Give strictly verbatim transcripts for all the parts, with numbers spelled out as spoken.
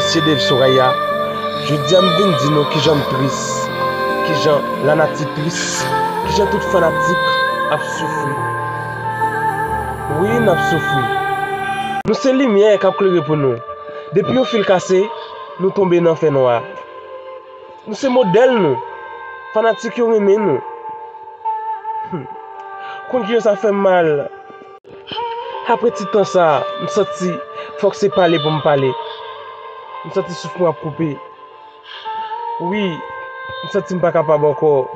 Se Dave Soraya. Jodi a m vin di nou kijan m tris, kijan lanati tris, kijan tout fanatik ap soufri. Wi, n ap soufri. Nou se limyè k ap klere pou nou. Depi yon fil kase, nou tonbe nan fènwa. Nou se modèl nou. Fanatik yo renmen nou. Hmm. Konn kijan sa fè m mal. Apre ti tan sa, m santi fòk se pale pou m pale. M santi souf mwen ap koupe. Wi, m santi m pa kapab ankò.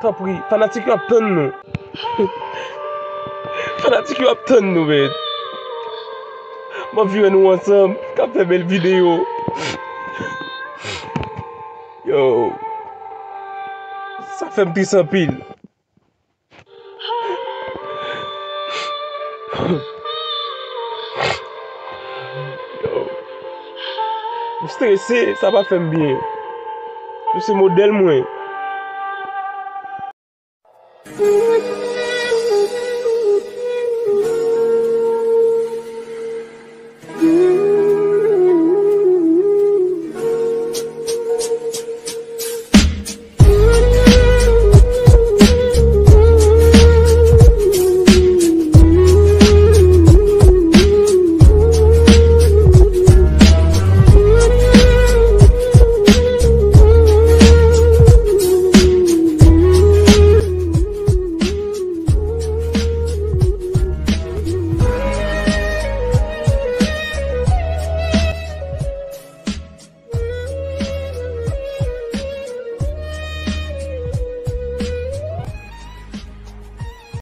Tanpri, fanatik yo ap tann nou. Fanatik yo ap tann nou, men. M ap vire nou ansanm, k ap fè bèl videyo. Yo, sa fè m tris anpil. Yo, m strese, sa pa fè m byen. Yo se modèl mwen.